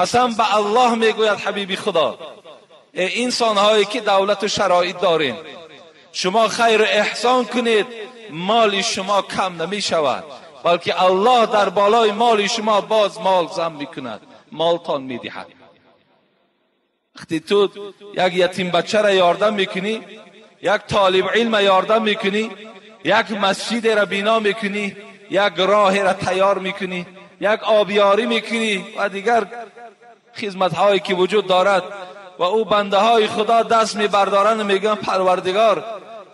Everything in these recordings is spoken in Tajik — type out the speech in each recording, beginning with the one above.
قسم به الله میگوید حبیبی خدا، ای انسانهایی که دولت و شرایط دارین، شما خیر و احسان کنید، مال شما کم نمی شود، بلکه الله در بالای مال شما باز مال زم میکند، مالتان میدهد. وقتی تو یک یتیم بچه را یاردم میکنی، یک طالب علم یاردم میکنی، یک مسجد را بنا میکنی، یک راه را تیار میکنی، یک آبیاری میکنی و دیگر خدمت هایی که وجود دارد، و او بنده های خدا دست میبردارند و میگن پروردگار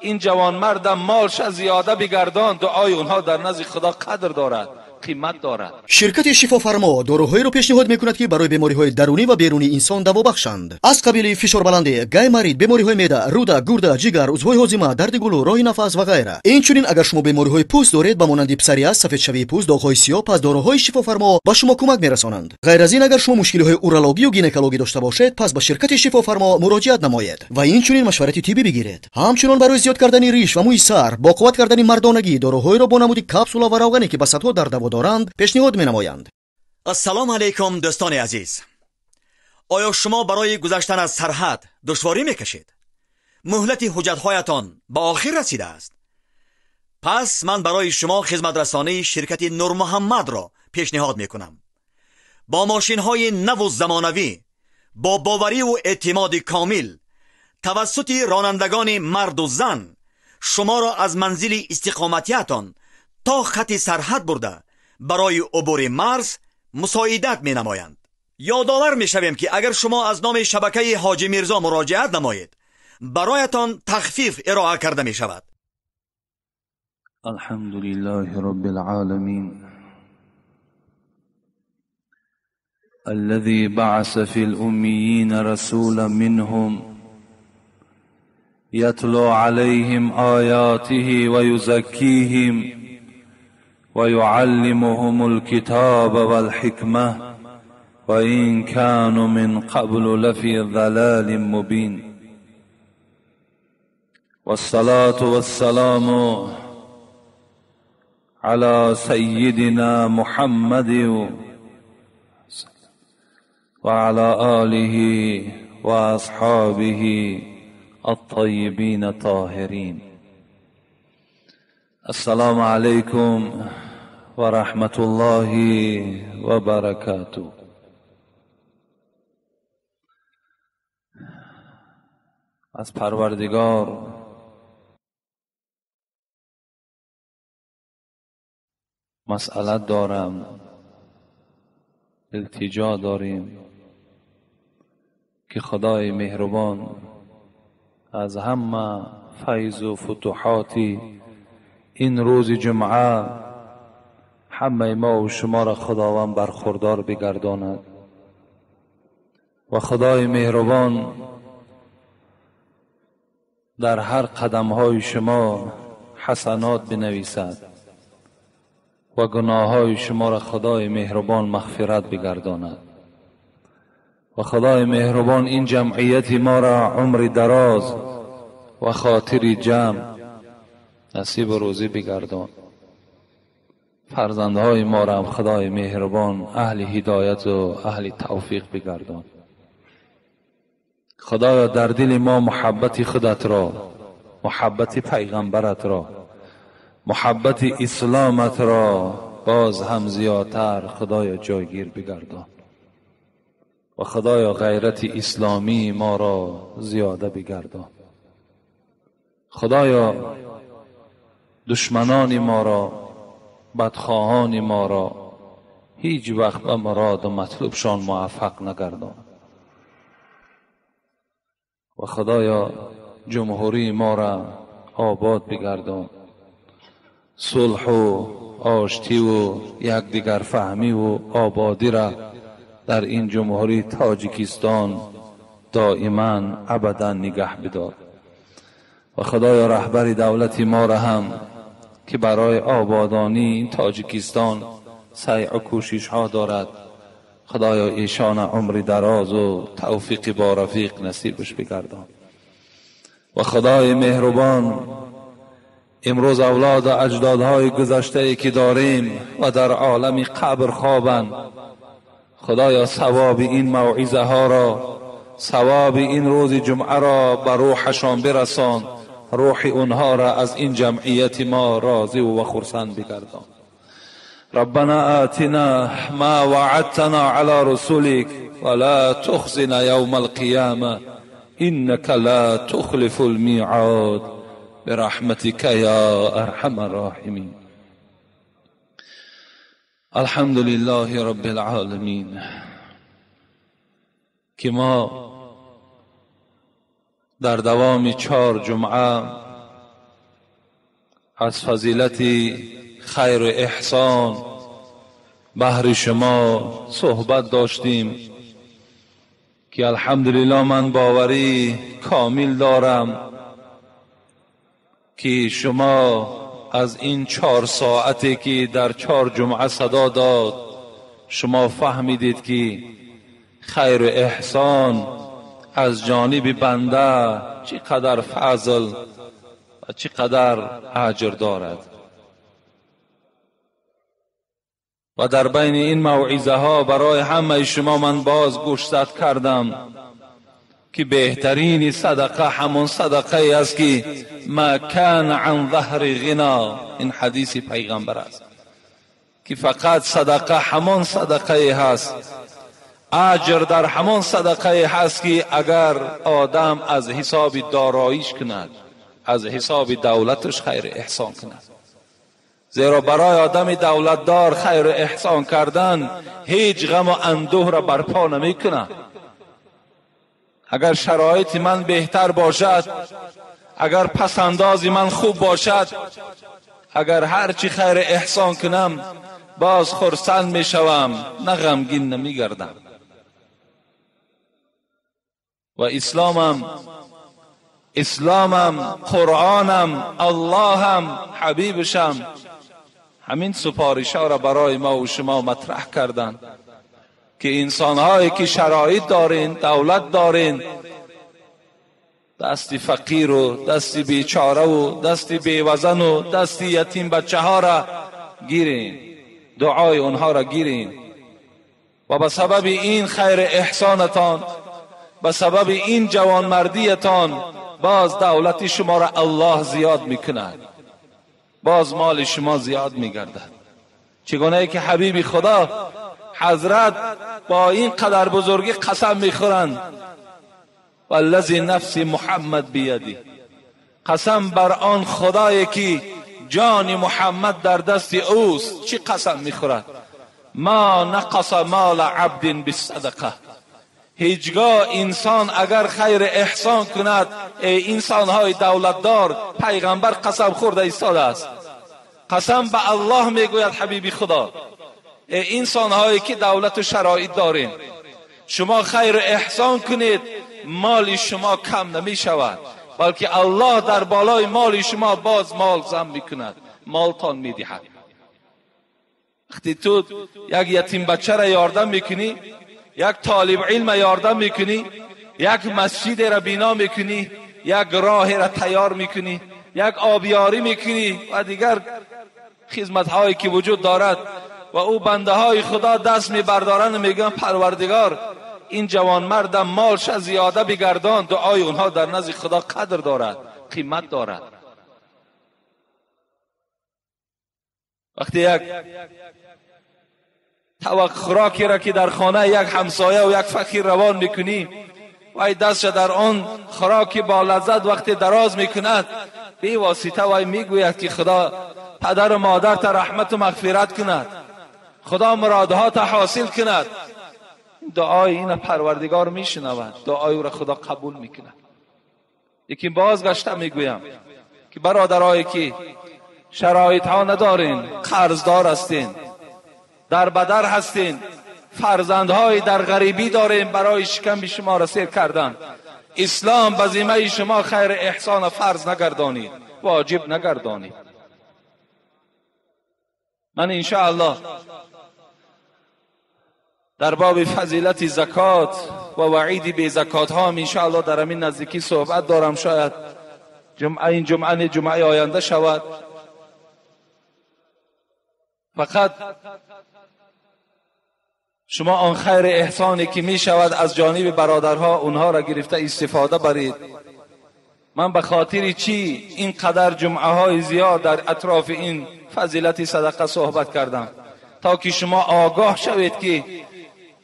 این جوان مردم مالش زیاده بگردان. دعای اونها در نزد خدا قدر دارد، قیمت دارد. شرکت شفافرما доруҳоеро пешниҳод мекунад, ки барои бемориҳои дарунӣ ва берунии инсон даво бахшанд, аз қабили фишорбаландӣ, гайморит, бемориҳои меъда, рӯда, гурда, ҷигар, узвҳои ҳозима, дарди гулӯ, роҳи нафас ва ғайра. Инчунин агар шумо бемориҳои пӯст доред, ба монанди псориаз, сафедшавии пӯст, доғҳои сиёҳ, пас доруҳои шифофармо ба шумо кӯмак мерасонанд. Ғайр аз ин, агар шумо мушкилиҳои урологию гинекологӣ дошта бошед, пас ба ширкати шифофармо муроҷиат намоед ва инчунин машварати тиббӣ бигиред. Ҳамчунон барои зиёд кардани риш ва мӯи сар, бо қувват кардани мардонагӣ, доруҳоеро бо намуди капсула ва равғане, ки ба садҳо дард даво доранд, пешниҳод менамоянд. Ассалому алайкум, дӯстони азиз. Оё шумо барои гузаштан аз сарҳад душворӣ мекашед? Муҳлати ҳуҷҷатҳоятон ба охир расидааст? Пас ман барои шумо хизматрасонии ширкати Нурмуҳаммадро пешниҳод мекунам. Бо мошинҳои наву замонавӣ, бо бовариву эътимоди комил, тавассути ронандагони марду зан шуморо аз манзили истиқоматиятон то хати сарҳад бурда барои убури марз мусоидат менамоянд. Ёдовар мешавем, ки агар шумо аз номи шабакаи Ҳоҷи Мирзо муроҷиат намоед, бароятон тахфиф ироа карда мешавад. الحمد لله رب العالمين، الذي بعث في الأميين رسولا منهم يتلو عليهم آياته ويزكيهم ويعلمهم الكتاب والحكمة وإن كانوا من قبل لفي ضلال مبين. والصلاة والسلام على سيدنا محمد وعلى آله وأصحابه الطيبين الطاهرين. السلام عليكم ورحمة الله وبركاته. از پروردگار مسئله دارم، التجا داریم که خدای مهربان از همه فیض و فتوحاتی این روز جمعه همه ما و شما را خداوند برخوردار بگرداند و خدای مهربان در هر قدم های شما حسنات بنویسد و گناه های شما را خدای مهربان مغفرت بگرداند و خدای مهربان این جمعیت ما را عمر دراز و خاطر جمع نصیب روزی بگردان. فرزندهای ما را هم خدای مهربان اهل هدایت و اهل توفیق بگردان. خدایا در دل ما محبت خودت را، محبت پیغمبرت را، محبت اسلامت را باز هم زیادتر خدایا جایگیر بگردان و خدایا غیرت اسلامی ما را زیاده بگردان. خدایا دشمنان ما را، بدخواهان ما را هیچ وقت به مراد و مطلوبشان موفق نگردان و خدایا جمهوری ما را آباد بگردان. صلح و آشتی و یکدیگر فهمی و آبادی را در این جمهوری تاجیکستان دائما ابدا نگه بدار و خدایا رهبر دولت ما را هم که برای آبادانی این تاجیکستان سعی و کوشش ها دارد، خدایا ایشان عمر دراز و توفیق با رفیق نصیبش بگردان. و خدای مهربان امروز اولاد و اجدادهای گذشته که داریم و در عالم قبر خوابند، خدایا ثواب این موعظه ها را، ثواب این روز جمعه را به روحشان برسان، روح اونها را از این جمعیت ما راضی و خرسند بگردان. ربنا آتنا ما وعدتنا على رسولك ولا تخزنا يوم القيامة إنك لا تخلف الميعاد برحمتك يا أرحم الراحمين. الحمد لله رب العالمین که ما در دوام 4 جمعه از فضیلت خیر و احسان بهر شما صحبت داشتیم که الحمدلله من باوری کامل دارم که شما از این 4 ساعتی که در 4 جمعه صدا داد، شما فهمیدید که خیر و احسان از جانب بنده چقدر فضل و چقدر اجر دارد. و در بین این موعظه ها برای همه شما من باز گوشزد کردم که بهترین صدقه همون صدقه است که ما کان عن ظهر غنا. این حدیث پیغمبر است که فقط صدقه همون صدقه هست، اجر در همان صدقه هست که اگر آدم از حساب داراییش کند، از حساب دولتش خیر احسان کند. زیرا برای آدم دولتدار خیر احسان کردن هیچ غم و اندوه را برپا نمی کند. اگر شرایط من بهتر باشد، اگر پسنداز من خوب باشد، اگر هرچی خیر احسان کنم باز خرسند می شوم، نه غمگین نمی گردم. و اسلامم، قرآنم، اللهم، حبیبشم همین سپارش ها را برای ما و شما مطرح کردند که انسانهایی که شرایط دارین، دولت دارین، دست فقیر و دست بیچاره و دست بیوزن و دست یتیم بچه ها را گیرین، دعای اونها را گیرین و به سبب این خیر احسانتان، به سبب این جوانمردیتان باز دولت شما را الله زیاد میکند، باز مال شما زیاد میگردد. چگونه ای که حبیب خدا حضرت با این قدر بزرگی قسم میخورند، والذی نفس محمد بیدی، قسم بر آن خدایی که جان محمد در دست اوست. چی قسم میخورد؟ ما نقص مال عبد بالصدقه. هیچگاه انسان اگر خیر احسان کند، ای انسانهای دولتدار، پیغمبر قسم خورده ایستاده است، قسم به الله میگوید حبیبی خدا، ای انسانهایی که دولت و شرایط دارین، شما خیر احسان کنید، مال شما کم نمی شود، بلکه الله در بالای مال شما باز مال زم میکند، مالتان میدهد. وقتی تو یک یتیم بچه را یاردم میکنی، یک طالب علم یاردم میکنی، یک مسجد را بنا میکنی، یک راه را تیار میکنی، یک آبیاری میکنی و دیگر خدمت هایی که وجود دارد، و او بنده های خدا دست میبردارند و میگن پروردگار این جوان مردم مالش زیاده بگردان. دعای اونها در نزد خدا قدر دارد، قیمت دارد. وقتی یک طبق خوراکی را که در خانه یک همسایه و یک فقیر روان میکنی و ای دستش در آن خوراکی با لذت وقتی دراز میکند، بی واسطه وی میگوید که خدا پدر و مادر تا رحمت و مغفرت کند، خدا مرادها تا حاصل کند. دعای این پروردگار میشنود، دعای او را خدا قبول میکند. یکی بازگشته میگویم که برادرایی که شرایط ها ندارین، قرضدار هستین، در بدر هستین، فرزندهای در غریبی دارین، برای شکم شما را سیر کردن، اسلام به ذمه شما خیر احسان فرض نگردانید، واجب نگردانید. من انشاءالله در باب فضیلت زکات و وعید به زکات ها هم انشاءالله در همین نزدیکی صحبت دارم، شاید جمعه این جمعه جمعه آینده شود. فقط شما آن خیر احسانی که می شود از جانب برادرها اونها را گرفته استفاده برید. من به خاطر چی اینقدر جمعه های زیاد در اطراف این فضیلت صدقه صحبت کردم؟ تا که شما آگاه شوید که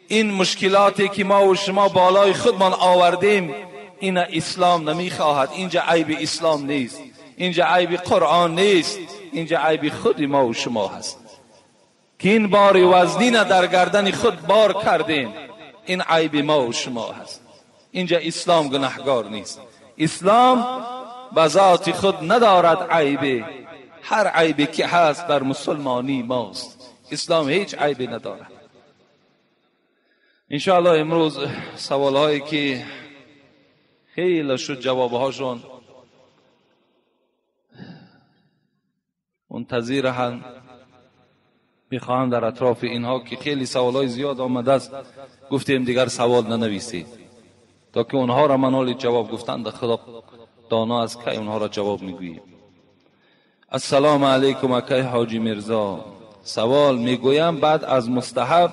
این مشکلاتی که ما و شما بالای خودمان آوردیم این اسلام نمیخواهد. اینجا عیب اسلام نیست، اینجا عیب قرآن نیست، اینجا عیب خود ما و شما هست که این بار وزنین در گردن خود بار کردیم. این عیب ما و شما هست. اینجا اسلام گناهگار نیست. اسلام به ذات خود ندارد عیبی، هر عیبی که هست بر مسلمانی ماست. اسلام هیچ عیبی ندارد. انشاءالله امروز سوالهایی که خیلی شد جوابهاشون منتظر هم میخواهم در اطراف اینها که خیلی سوالهای زیاد آمده است، گفتیم دیگر سوال ننویسید تا که اونها را من حال جواب گفتند. خدا دانا از که اونها را جواب میگوییم. السلام علیکم اکای حاجی میرزا، سوال میگویم بعد از مستحب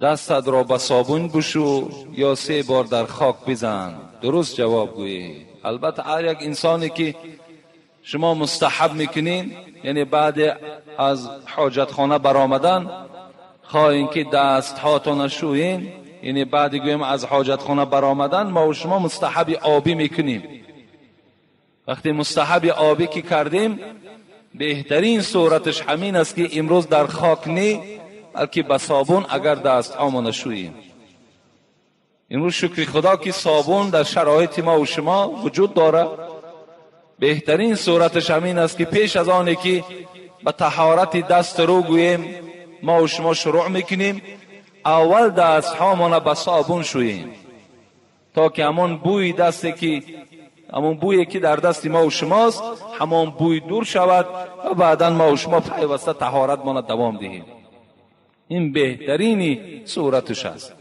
دستت را به صابون بشو یا 3 بار در خاک بزن؟ درست جواب گویی. البته هر یک انسانی که شما مستحب میکنین، یعنی بعد از حاجت خانه برآمدن خواهین که دست هاتون شوین، یعنی بعد گویم از حاجت خانه برآمدن ما و شما مستحب آبی میکنیم. وقتی مستحب آبی که کردیم بهترین صورتش همین است که امروز در خاک نی بلکه به صابون اگر دست هامان شوییم. امروز شکر خدا که صابون در شرایط ما و شما وجود داره. بهترین صورتش همین است که پیش از آنی که به طهارت دست رو گوییم ما و شما شروع میکنیم، اول دست هامان به صابون شوییم تا که همون بوی دستی که همون بویی که در دست ما و شماست همون بوی دور شود و بعدا ما و شما پیوسته طهارت ما دوام دهیم. این بهترینی صورتش است.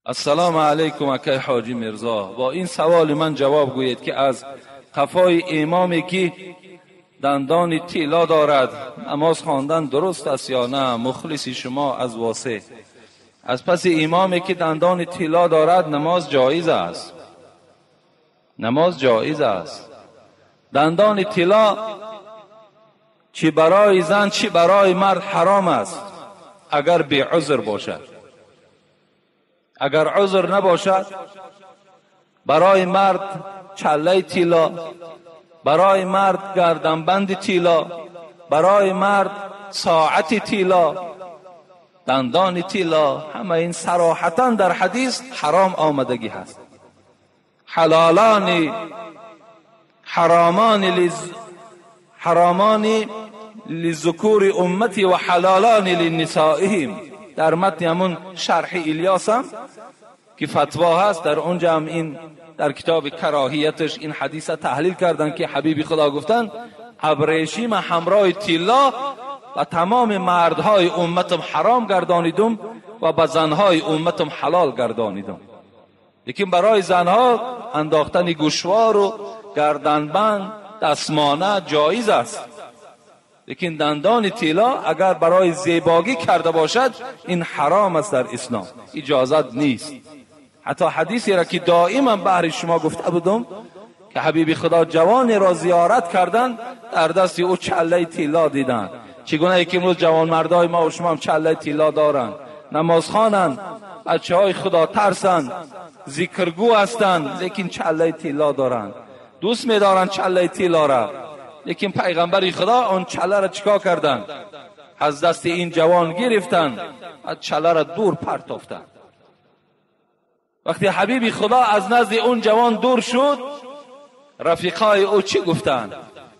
السلام علیکم اکای حاجی میرزا، با این سوال من جواب گویید که از قفای امامی که دندان طلا دارد نماز خواندن درست است یا نه؟ مخلص شما از واسه. از پس امامی که دندان طلا دارد نماز جایز است. نماز جایز است. دندان طلا چی برای زن چی برای مرد حرام است اگر بی عذر باشد. اگر عذر نباشد برای مرد چله طلا، برای مرد گردنبند طلا، برای مرد ساعت طلا، دندان طلا، همه این صراحتا در حدیث حرام آمدگی هست. حلالان حرامان حرامان لذکور امتی و حلالان لنسائهم. در متن همون شرح الیاس هم که فتوا هست، در اونجا هم این در کتاب کراهیتش این حدیث تحلیل کردن که حبیب خدا گفتن ابریشیم همراه طلا و تمام مردهای امتم حرام گردانیدم و به زنهای امتم حلال گردانیدم. لیکن برای زنها انداختن گوشوار و گردنبند دستمانه جایز است، لیکن دندان طلا اگر برای زیباگی کرده باشد این حرام است در اسلام، اجازت نیست. حتی حدیثی را که دائما بهر شما گفته بودم که حبیب خدا جوانی را زیارت کردن، در دست او چله طلا دیدن. چگونه که امروز جوان مردای ما و شما هم چله طلا دارن، نماز خوانن، بچه های خدا ترسن، ذکرگو هستند، لیکن چله طلا دارن، دوست می‌دارن چله طلا را. لیکن پیغمبر خدا آن چله را چیکار کردن؟ از دست این جوان گرفتن و چله را دور پرتافتن. وقتی حبیب خدا از نزد اون جوان دور شد، رفیقای او چی گفتن؟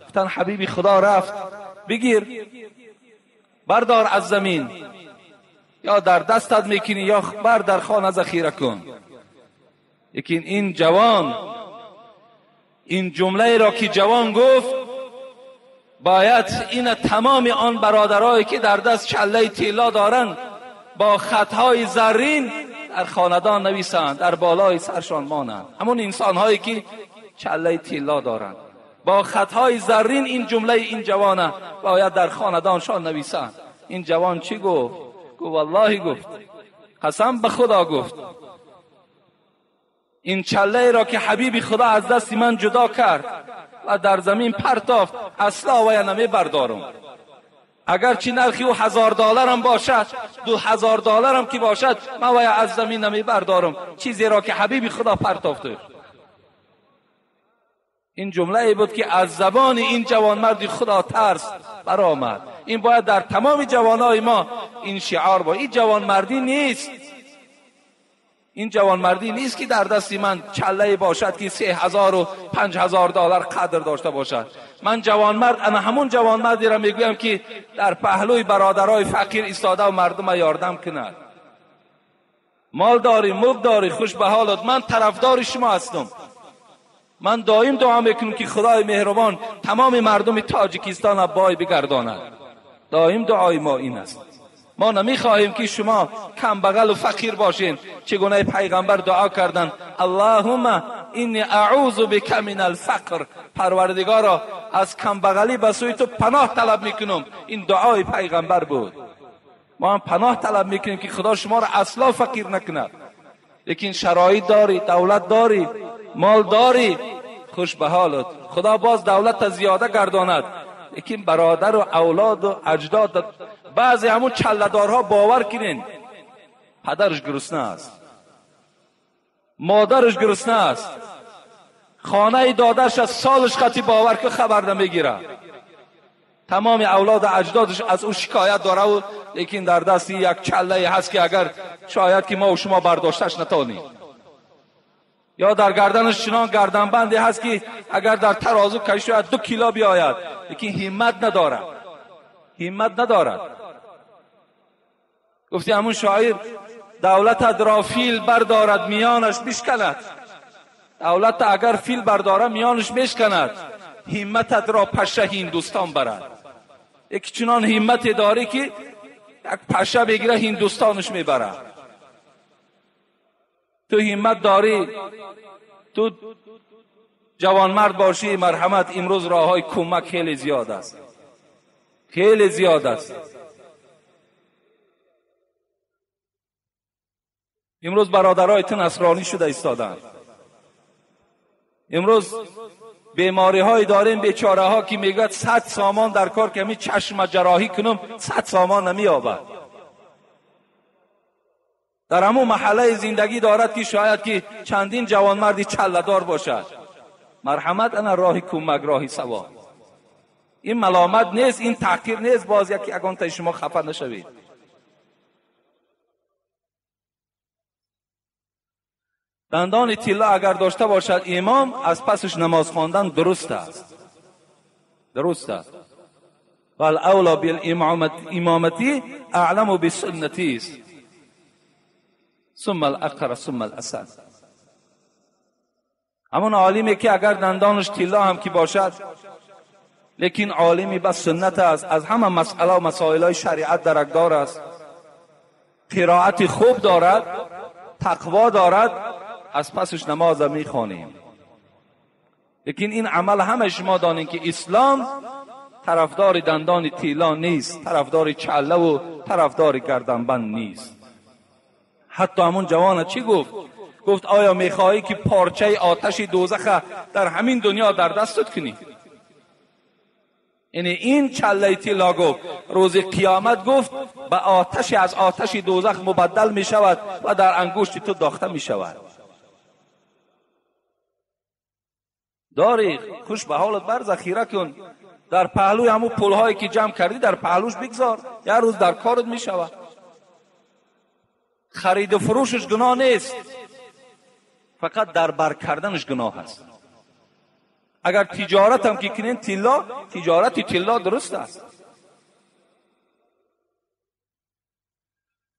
گفتن حبیب خدا رفت، بگیر بردار از زمین، یا در دستت میکنی یا بر در خانه ذخیره کن. لیکن این جوان، این جمله را که جوان گفت، باید این تمام آن برادرایی که در دست چله طلا دارند با خطهای زرین در خاندان نویسند، در بالای سرشان مانند. همون انسان هایی که چله طلا دارند. با خطهای زرین این جمله این جوانه باید در خاندانشان نویسند. این جوان چی گفت؟ گفت والله، گفت قسم به خدا، گفت این چله را که حبیب خدا از دست من جدا کرد و در زمین پرتافت اصلا وی نمی بردارم، اگرچه نرخی او $1000 هم باشد، $2000 هم که باشد، من وی از زمین نمی بردارم، چیزی را که حبیب خدا پرتافته. این جمله ای بود که از زبان این جوانمرد خدا ترس برآمد. این باید در تمام جوانای ما این شعار با. این جوانمردی نیست، این جوانمردی نیست که در دست من چله باشد که 3000 و 5000 دلار قدر داشته باشد. من جوانمرد، انا همون جوانمردی را میگویم که در پهلوی برادرای فقیر ایستاده و مردم یاردم کند. مال داری، ملک داری، خوش به حالت، من طرفدار شما هستم. من دائم دعا میکنم که خدای مهربان تمام مردم تاجیکستان را بای بگرداند. دائم دعای ما این است. ما نمیخواهیم که شما کم بغل و فقیر باشین. چگونه پیغمبر دعا کردن، اللهم انی اعوذ بک من الفقر، پروردگارا از کم بغلی به سوی تو پناه طلب میکنم. این دعای پیغمبر بود. ما هم پناه طلب میکنیم که خدا شما را اصلا فقیر نکند. لیکن شرایط داری، دولت داری، مال داری، خوش به حالت، خدا باز دولت زیاده گرداند. لیکن برادر و اولاد و اجداد، بعضی همون چله‌دارها باور کنین پدرش گرسنه است، مادرش گرسنه است، خانه دادرش از سالش خطی باور که خبر نمیگیره. تمام اولاد اجدادش از او شکایت داره و لیکن در دست یک چله هست که اگر شاید که ما و شما برداشتش نتونیم، یا در گردنش چنان گردنبندی هست که اگر در ترازو کشید شاید 2 کیلو بیاید، لیکن همت ندارد، همت ندارد. گفتی همون شاعر دولت را فیل بردارد میانش بشکند، دولت اگر فیل بردارد میانش بشکند، همتت را پشه هندوستان برد. یک چنان همت داری که یک پشه بگیره هندوستانش میبره. تو همت داری، تو جوانمرد باشی، مرحمت امروز راه های کمک خیلی زیاد است، خیلی زیاد است. امروز برادرای تو نصرانی شده ایستادند. امروز بیماری های داریم، بیچاره ها که میگوید 100 سامان در کار که می چشم جراحی کنم 100 سامان نمییابد. در همون محله زندگی دارد که شاید که چندین جوانمردی چله‌دار باشد. مرحمت انا راه کمک، راه ثواب. این ملامت نیست، این تحقیر نیست. باز یکی اگان تا شما خفه نشوید. دندان طلا اگر داشته باشد امام، از پسش نماز خواندن درست است، درست است. والاولا بالامامتی اعلم بسنتی است، ثم الاقر ثم الاسد. همون عالمی که اگر دندانش طلا هم که باشد، لیکن عالمی به سنت است، از همه مسئله و مسائل شریعت درکدار است، قرائت خوب دارد، تقوا دارد، از پسش نماز میخوانیم. لیکن این عمل همه شما دانین که اسلام طرفدار دندان تیلا نیست، طرفدار چله و طرفدار گردنبند نیست. حتی همون جوان چی گفت؟ گفت آیا میخواهی که پارچه آتش دوزخ در همین دنیا در دستت کنی؟ یعنی این چله تیلا گفت روز قیامت گفت به آتش از آتش دوزخ مبدل میشود و در انگشت تو داخته میشود. داری خوش به حالت، بر ذخیره کن، در پهلوی همون پولهایی که جمع کردی در پهلوش بگذار، یه روز در کارت میشود. خرید و فروشش گناه نیست، فقط در بر کردنش گناه است. اگر تجارت هم که کنین طلا، تجارت طلا درست است.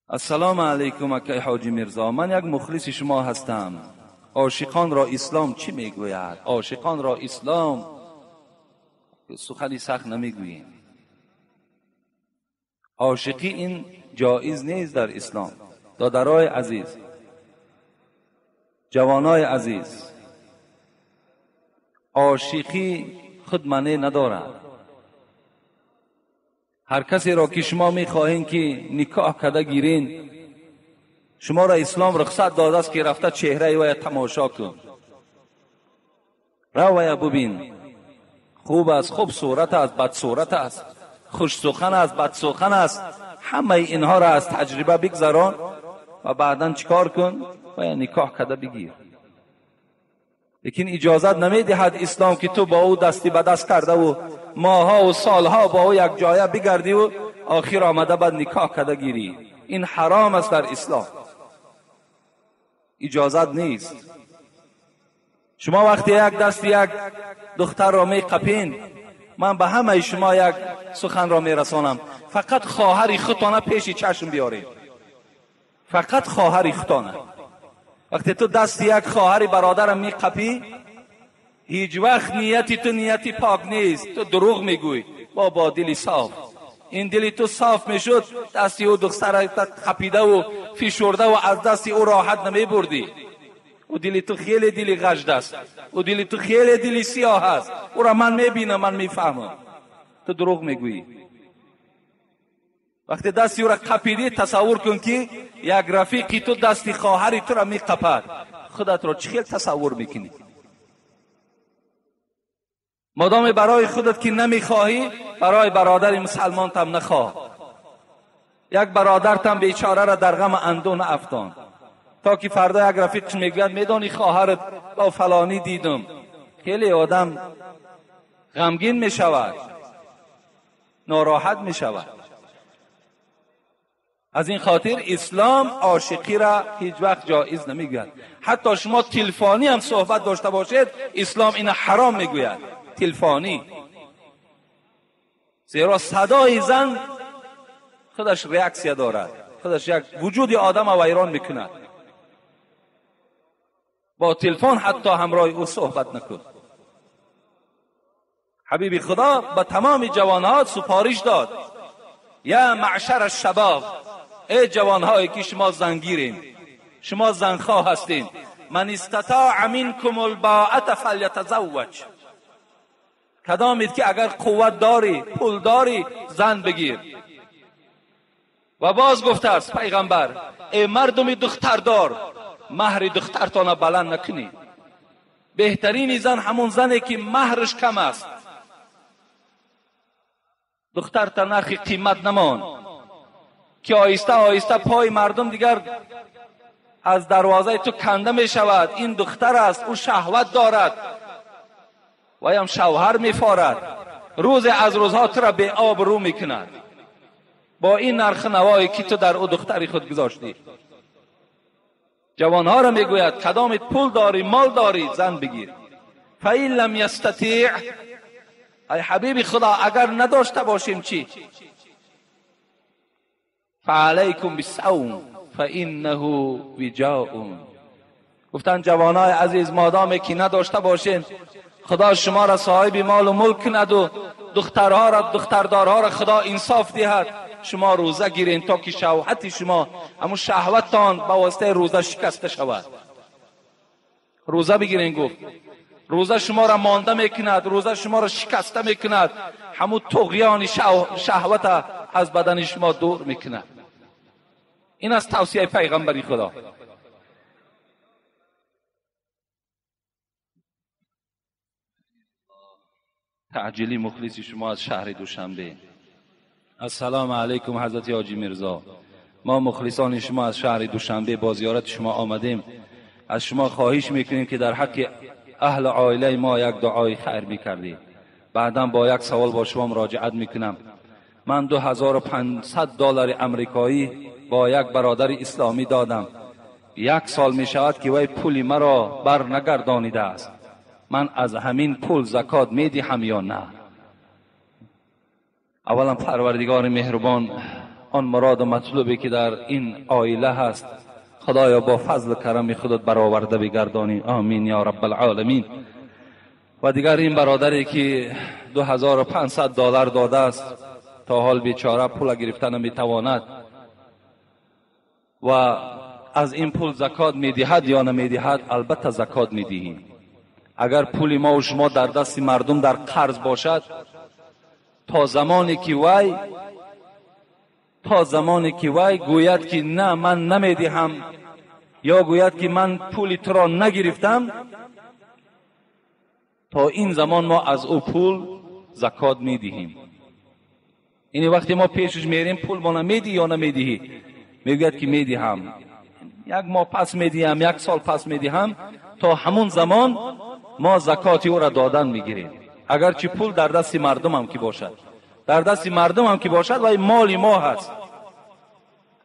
السلام علیکم اکی حاجی میرزا، من یک مخلص شما هستم. عاشقان را اسلام چی میگوید؟ عاشقان را اسلام سخنی سخت نمیگوییم. عاشقی این جایز نیست در اسلام. دادرای عزیز، جوانای عزیز، عاشقی Худ маъне надорад. Ҳар касеро ки шумо мехоҳед ки никоҳ карда гирин, шуморо ислом рухсат додааст ки рафта чеҳраи вая тамошо кун, рав вая бубин, хуб аст, хуб сурат аст, бадсурат аст, хушсухан аст, бадсухан аст. Ҳамаи инҳоро аз таҷриба бигзарон ва баъдан чикор кун? Вая никоҳ карда бигир. Лекин иҷозат намедиҳад ислом ки ту бо ӯ дасти ба даст кардаву моҳҳову солҳо бо ӯ як ҷоя бигардиву охир омада баъд никоҳ карда гирӣ. Ин ҳаром аст дар ислом, иҷозат нест. Шумо вақте як дасти як духтарро меқапин, ман ба ҳамаи шумо як суханро мерасонам, фақат хоҳари худтона пеши чашм биёред, фақат хоҳари худтона. Вақте ту дасти як хоҳари бародарам меқапӣ, ҳеҷ вақт нияти ту нияти пок нест, ту дурӯғ мегӯй бо дили соф. Ин дили ту соф мешуд, дасти ӯ духтара қапидаву фишурдаву аз дасти ӯ роҳат намебурдӣ. Ӯ дили ту хеле дили ғажд аст, ӯ дили ту хеле дили сиёҳ аст, ӯро ман мебинам, ман мефаҳмам. Ту дурӯғ мегӯӣ. Вақте дасти ӯро қапидӣ, тасаввур кун ки як рафиқи ту дасти хоҳари туро меқапад, худатро чӣ хел тасаввур мекунӣ? Модоме барои худат ки намехоҳӣ, барои бародари мусалмонтам нахоҳ. Як бародартам бечораро дар ғам андӯ наафтон, то ки фардо як рафиқш мегӯяд медонӣ хоҳарат бо фалонӣ дидум. Хеле одам ғамгин мешавад, нороҳат мешавад. Аз ин хотир ислом ошиқиро ҳеҷ вақт ҷоиз намегӯяд. Ҳатто шумо телефонӣ ҳам суҳбат дошта бошед, ислом ина ҳаром мегӯяд. Телефонӣ, зеро садои зан худаш реаксия дорад, худаш як вуҷуди одама вайрон мекунад. Бо телефон ҳатто ҳамроҳи ӯ суҳбат накун. Ҳабиби Худо ба тамоми ҷавонҳо супориш дод: я маъшар шабоб, эй ҷавонҳое ки шумо зангирен, шумо занхоҳ ҳастед, ман истатоа минкум албоата фалятазавваҷ. Кадомед ки агар қувват дорӣ, пул дорӣ, зан бигир. Ва боз гуфтааст пайғамбар: эй мардуми духтардор, маҳри духтартона баланд накунед. Беҳтарини зан ҳамон зане ки маҳраш кам аст. Духтарта нархи қимат намон, ки оҳиста оҳиста пои мардум дигар аз дарвозаи ту канда мешавад. Ин духтар аст, ӯ шаҳват дорад, ваям шавҳар мефорад. Рӯзе аз рӯзҳо тура беобрӯ мекунад бо ин нархи навое ки ту дар ӯ духтари худ гузоштӣ. Ҷавонҳоро мегӯяд: кадомит пул дорӣ, мол дорӣ, зан бигир. фаин лам ястатиъ, ай ҳабиби Худо, агар надошта бошем чӣ? фаалайкум бисавм фаиннаҳу виҷоун. Гуфтанд ҷавонҳои азиз, модоме ки надошта бошем, Худо шуморо соҳиби молу мулк кунаду духтарҳоро, духтардорҳоро Худо инсоф диҳад, шумо рӯза гирен то ки шаҳвати шумо, ҳамун шаҳваттон ба воситаи рӯза шикаста шавад. Рӯза бигирен, гуфт. Рӯза шуморо монда мекунад, рӯза шуморо шикаста мекунад, ҳамун туғёни шаҳвата аз бадани шумо дур мекунад. Ин аз тавсияи пайғамбари Худо. Таъҷили мухлиси шумо аз шаҳри Душанбе. Ассалому алайкум ҳазрати ҳоҷи Мирзо. Мо мухлисони шумо аз шаҳри Душанбе бо зиёрати шумо омадем. Аз шумо хоҳиш мекунем ки дар ҳаққи аҳли оилаи мо як дуои хайр мекардед. Баъдан бо як савол бо шумо муроҷиат мекунам. Ман 2500 доллари амрикоӣ бо як бародари исломӣ додам. Як сол мешавад ки вай пули маро бар нагардонидааст. Ман аз ҳамин пул закот медиҳам ё на? Аввалан Парвардигори меҳрубон, он муроду матлубе ки дар ин оила ҳаст, Худоё бо фазлу карами худат бароварда бигардонӣ. Амин ё раббалъоламин. Ва дигар ин бародаре ки 2500 доллар додааст, то ҳол бечора пула гирифта наметавонад ва аз ин пул закот медиҳад ё намедиҳад? Албатта закот медиҳӣ. Агар пули мо ва шумо дар дасти мардум дар қарз бошад, то замоне ки вай гӯяд ки на, ман намедиҳам, ё гӯяд ки ман пули туро нагирифтам, то ин замон мо аз ӯ пул закот медиҳем. Ини вақте мо пешаш мерем, пул мо намедиҳӣ ё намедиҳӣ? Мегӯяд ки медиҳам, як моҳ пас медиҳам, як сол пас медиҳам. То ҳамун замон мо закоти ӯро додан мегирем. Агарчи пул дар дасти мардумам ки бошад, дар дасти мардумам ки бошад, вай моли мо ҳаст.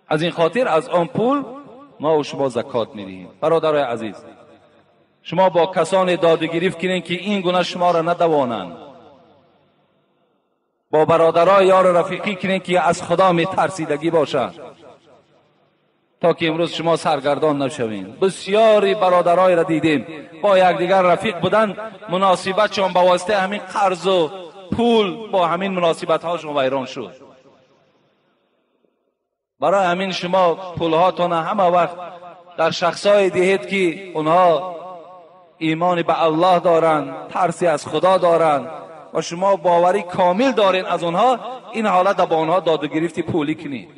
Аз ин хотир аз он пул мо ва шумо закот медиҳем. Бародарои азиз, шумо бо касоне додугирифт кунед ки ин гуна шуморо надавонанд. Бо бародарои ёру рафиқӣ кунед ки аз Худо метарсидагӣ бошанд, то ки имрӯз шумо саргардон нашавед. Бисёри бародароеро дидем бо якдигар рафиқ буданд, муносибатшон ба воситаи ҳамин қарзу пул бо ҳамин муносибатҳошон вайрон шуд. Барои ҳамин шумо пулҳотона ҳама вақт дар шахсҳое диҳед ки онҳо имони ба Аллоҳ доранд, тарси аз Худо доранд ва шумо боварӣ комил доред аз онҳо. Ин ҳолат бо онҳо додугирифти пулӣ кунед.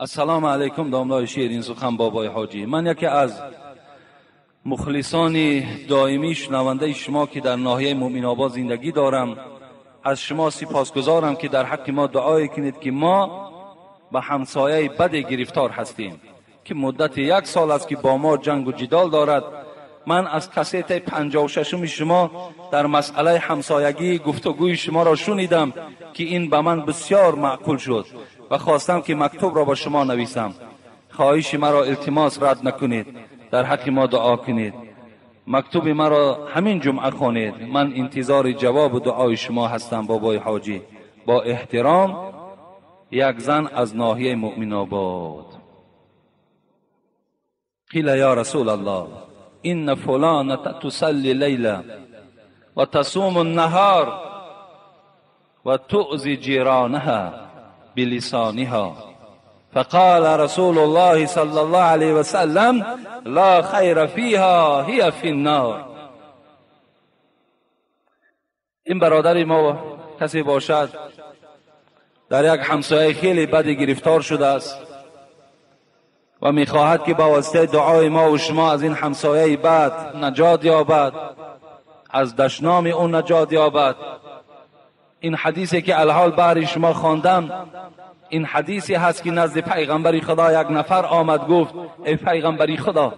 Ассалому алайкум, домлои ширин сухан бобои ҳоҷӣ. Ман яке аз мухлисони доимии шунавандаи шумо ки дар ноҳияи Муъминобод зиндагӣ дорам, аз шумо сипосгузорам ки дар ҳаққи мо дуое кунед ки мо ба ҳамсояи баде гирифтор ҳастем ки муддати як сол аст ки бо мо ҷангу ҷидол дорад. Ман аз кассетаи 56-уми шумо дар масъалаи ҳамсоягӣ гуфтугӯи шуморо шунидам ки ин ба ман бисёр маъқул шуд ва хостам ки мактубро ба шумо нависам. Хоҳиши маро илтимос рад накунед, дар ҳаққи мо дуо кунед. Мактуби маро ҳамин ҷумъа хонед. Ман интизори ҷавобу дуои шумо ҳастам, бобои ҳоҷӣ. Бо эҳтиром, як зан аз ноҳияи Муъминобод. Қила я расул аллоҳ, инна фуланата тусалли лайла ва тасуму наҳар ва туъзи ҷиранаҳа بلسانها. فقال رسول الله صلى الله عليه وسلم لا خير فيها هي في النار. این برادر ما کسی باشد در یک همسایه خیلی بدی گرفتار شده است و میخواهد که با واسطه دعای ما و شما از این همسایه بد نجات یابد، از دشنام او نجات یابد. این حدیثی که الحال برای شما خواندم، این حدیثی هست که نزد پیغمبر خدا یک نفر آمد گفت ای پیغمبر خدا،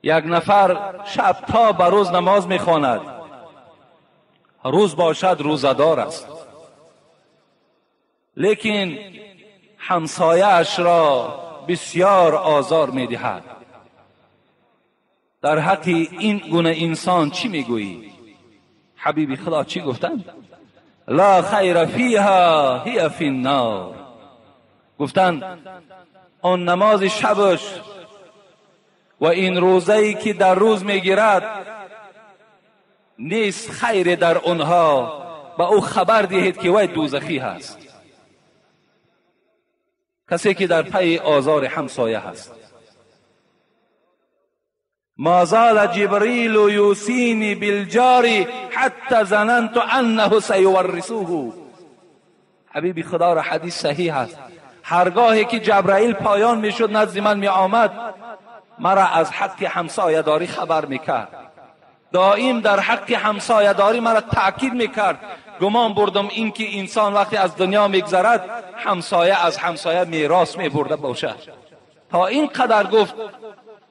یک نفر شب تا به روز نماز میخواند، روز باشد روزه‌دار است، لیکن همسایه‌اش را بسیار آزار میدهد. در حق این گونه انسان چی میگویی؟ حبیب خدا چی گفتند؟ لا خیر فیها هی فی النار. گفتند آن نماز شبش و این روزه‌ای که در روز میگیرد نیست خیر در آنها، به او خبر دهید که وی دوزخی هست. کسی که در پی آزار همسایه هست. ما زال جبریل یوصینی بالجار حتی ظننت انه سیورثه. حبیبی خدا را حدیث صحیح است. هرگاهی که جبرائیل پایان میشد نزد من می آمد، مرا از حق همسایه داری خبر میکرد. دائم در حق همسایه داری مرا تاکید میکرد. گمان بردم اینکه انسان وقتی از دنیا میگذرد همسایه از همسایه میراث میبرده باشد. تا این قدر گفت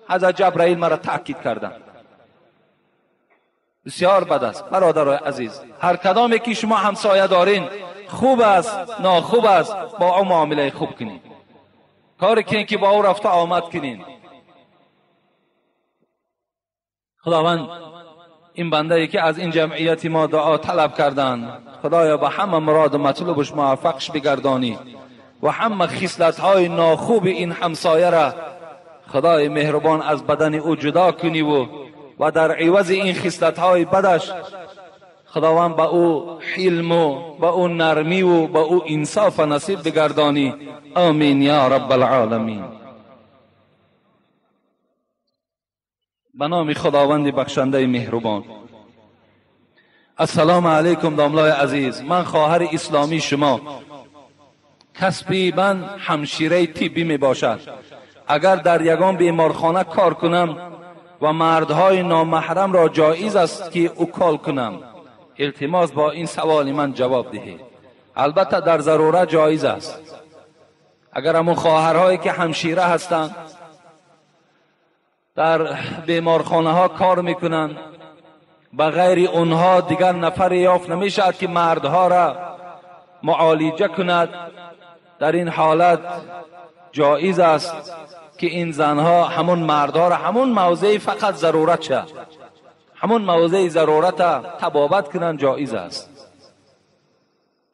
حضرت جبرائیل مرا تاکید کردن. بسیار بد است برادرای عزیز. هر کدامی که شما همسایه دارین، خوب است ناخوب است، با او معامله خوب کنین، کاری کنین که با او رفته آمد کنین. خداوند این بنده ای که از این جمعیت ما دعا طلب کردن، خدایا به همه مراد و مطلوبش موفقش بگردانی و همه خصلت های ناخوب این همسایه را خدای مهربان از بدن او جدا کنی و در عوض این خصلت های بدش خداوند به او حلم و به او نرمی و به او انصاف نصیب بگردانی. آمین یا رب العالمین. به نام خداوند بخشنده مهربان. السلام علیکم داملای عزیز، من خواهر اسلامی شما، کسبی من همشیره طبی می باشد. اگر در یگان بیمارخانه کار کنم و مردهای نامحرم را جایز است که اکال کنم؟ التماس با این سوال من جواب دهید. البته در ضرورت جایز است. اگر همون خواهرهایی که همشیره هستند در بیمارخانه ها کار میکنند، به غیر اونها دیگر نفر یافت نمیشد که مردها را معالجه کند، در این حالت جایز است که این زنها همون مردها را همون موضع فقط ضرورت شد، همون موضع ضرورت طبابت کنند، جایز است،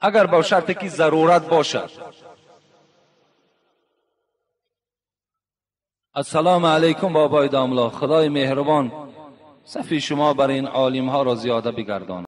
اگر با شرط که ضرورت باشد. السلام علیکم بابای داملا، خدای مهربان صفی شما بر این عالم ها را زیاده بگرداند.